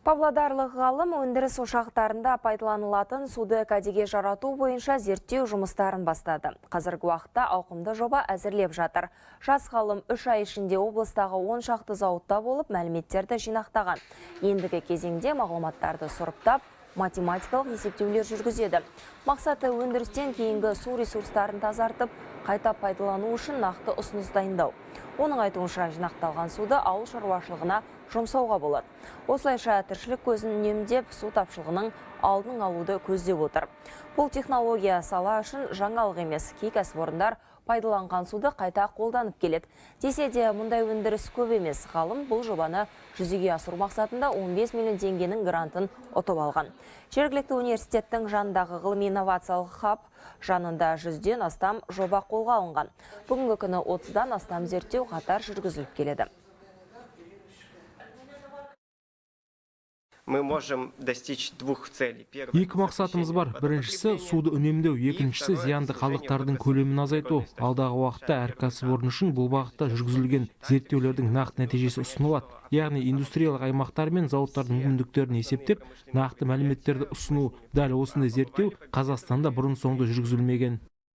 Павлодарлық ғалым өндіріс ошақтарында пайдаланылатын суды кәдеге жарату бойынша зерттеу жұмыстарын бастады. Қазіргі уақытта ауқымды жоба әзірлеп жатыр. Жас ғалым 3 ай ішінде облыстағы 10 шақты зауытта болып, мәліметтерді жинақтаған. Ендігі кезеңде мағлұматтарды сұрыптап, математикалық есептеулер жүргізеді. Мақсаты – өндірістен кейінгі су ресурстарын тазартып, қайта пайдалану үшін нақты ұсыныс дайындау. Оның айтуынша, жинақталған суды ауыл шаруашылығына жұмсауға болады. Осылайша тіршілік көзін үнемдеп, су тапшылығының алдын алуды көздеп отыр. Бұл технология сала үшін жаңалық емес. Кей кәсіпорындар пайдаланған суды қайта қолданып келеді. Десе де, мұндай өндіріс көп емес. Ғалым бұл жобаны жүзеге асыру мақсатында 15 миллион теңгенің грантын ұтып алған. Жергілікті университеттің жанындағы ғылыми инновациялық хаб жанында 100-ден астам жоба қолға алынған. Бүгінгі күні 30-дан астам зерттеу қатар жүргізіліп келеді. Мы можем достичь двух целей. Первое — Екі мақсатымыз бар. Біріншісі – суды үнемдеу, екіншісі – зиянды қалдықтардың көлемін азайту. Алдағы уақытта әр кәсіпорын үшін бұл бағытта жүргізілген зерттеулердің нақты нәтижесі ұсынылады. Яғни индустриялық аймақтар мен зауыттардың мүмкіндіктерін есептеп, нақты мәліметтерді ұсыну. Дәл осындай зерттеу Қазақстанда бұрын соңды жүргізілмеген.